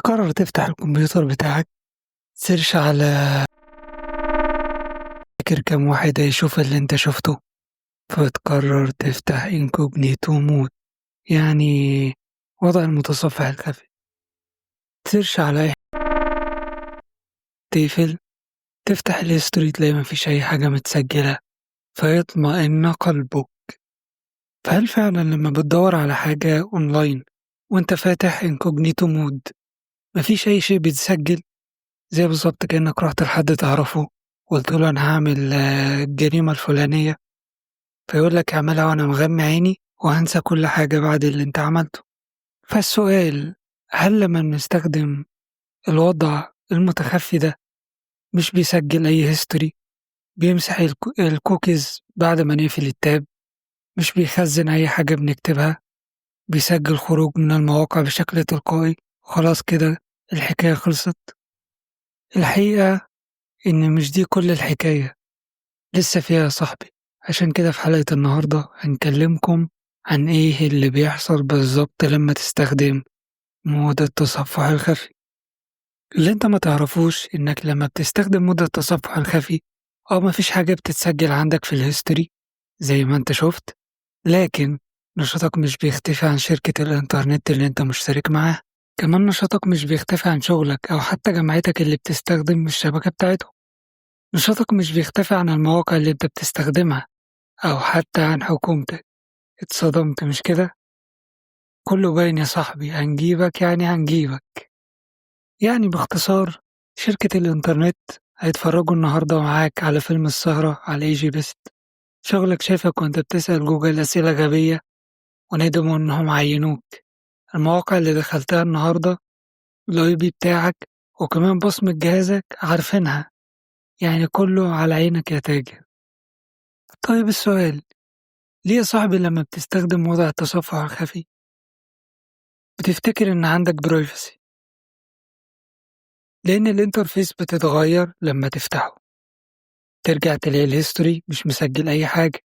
تقرر تفتح الكمبيوتر بتاعك، search على فاكر كام واحد هيشوف اللي انت شفته، فتقرر تفتح incognito mode، يعني وضع المتصفح الخفي. ت search على اي، تقفل، تفتح ال history، تلاقي مفيش أي حاجة متسجلة، فيطمئن قلبك. فهل فعلا لما بتدور على حاجة أونلاين وانت فاتح incognito mode مفيش أي شيء بيتسجل؟ زي بالظبط كأنك رحت لحد تعرفه وقلت له أنا هعمل الجريمة الفلانية، فيقول لك اعملها وأنا مغمي عيني وهنسى كل حاجة بعد اللي انت عملته. فالسؤال: هل لما بنستخدم الوضع المتخفي ده مش بيسجل أي history؟ بيمسح الكوكيز بعد ما نقفل ال tab؟ مش بيخزن أي حاجة بنكتبها؟ بيسجل خروج من المواقع بشكل تلقائي؟ خلاص كده الحكاية خلصت؟ الحقيقة إن مش دي كل الحكاية، لسه فيها يا صاحبي. عشان كده في حلقة النهاردة هنكلمكم عن إيه اللي بيحصل بالظبط لما تستخدم mode التصفح الخفي. اللي انت ما تعرفوش إنك لما بتستخدم mode التصفح الخفي مفيش حاجة بتتسجل عندك في ال history زي ما انت شفت، لكن نشاطك مش بيختفي عن شركة الإنترنت اللي انت مشترك معاها. كمان نشاطك مش بيختفي عن شغلك أو حتى جامعتك اللي بتستخدم الشبكة بتاعتهم. نشاطك مش بيختفي عن المواقع اللي انت بتستخدمها أو حتى عن حكومتك. اتصدمت مش كده؟ كله باين يا صاحبي، هنجيبك يعني هنجيبك. يعني باختصار شركة الإنترنت هيتفرجوا النهاردة معاك على فيلم السهرة على EgyBest. شغلك شايفك وانت بتسأل جوجل أسئلة غبية وندموا إنهم عينوك. المواقع اللي دخلتها النهاردة، ال IP بتاعك وكمان بصمة جهازك عارفينها، يعني كله على عينك يا تاجر. طيب السؤال: ليه يا صاحبي لما بتستخدم وضع التصفح الخفي بتفتكر إن عندك privacy؟ لأن ال interface بتتغير لما تفتحه، ترجع تلاقي ال history مش مسجل أي حاجة،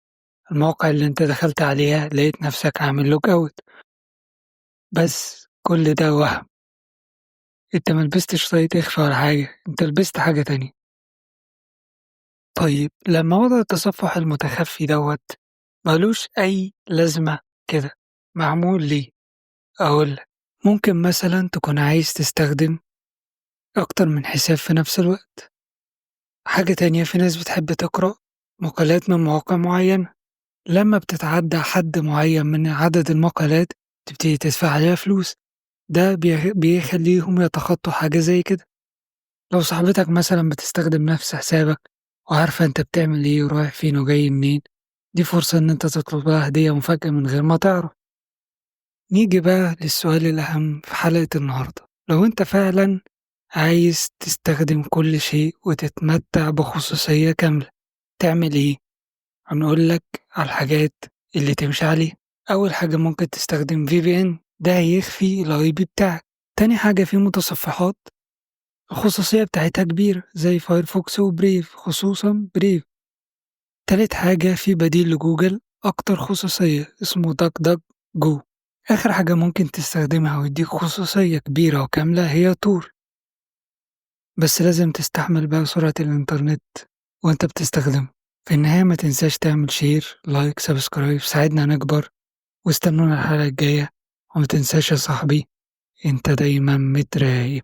المواقع اللي انت دخلت عليها لقيت نفسك عامل log out. بس كل ده وهم، انت ملبستش طاقية إخفاء ولا حاجة، انت لبست حاجة تانية. طيب لما وضع التصفح المتخفي دوت ملوش أي لازمة كده، معمول ليه؟ أقولك: ممكن مثلا تكون عايز تستخدم أكتر من حساب في نفس الوقت. حاجة تانية، في ناس بتحب تقرأ مقالات من مواقع معينة، لما بتتعدى حد معين من عدد المقالات تبتدي تدفع عليها فلوس، ده بيخليهم يتخطوا حاجة زي كده. لو صاحبتك مثلا بتستخدم نفس حسابك وعارفة انت بتعمل ايه ورايح فين وجاي منين، دي فرصة ان انت تطلب لها هدية مفاجأة من غير ما تعرف. نيجي بقى للسؤال الأهم في حلقة النهاردة: لو انت فعلا عايز تستخدم كل شيء وتتمتع بخصوصية كاملة تعمل ايه؟ هنقول لك على الحاجات اللي تمشي عليها. أول حاجة ممكن تستخدم VPN، ده هيخفي ال IP بتاعك. تاني حاجة، في متصفحات الخصوصية بتاعتها كبيرة زي Firefox و Brave، خصوصا Brave. تالت حاجة، في بديل لجوجل أكتر خصوصية اسمه DuckDuckGo. آخر حاجة ممكن تستخدمها ويديك خصوصية كبيرة وكاملة هي Tor، بس لازم تستحمل بقى سرعة الإنترنت وانت بتستخدمه. في النهاية ما تنساش تعمل share، like، subscribe، ساعدنا نكبر، واستنونا الحلقة الجاية. وما تنساش يا صاحبي، انت دايما متراقب.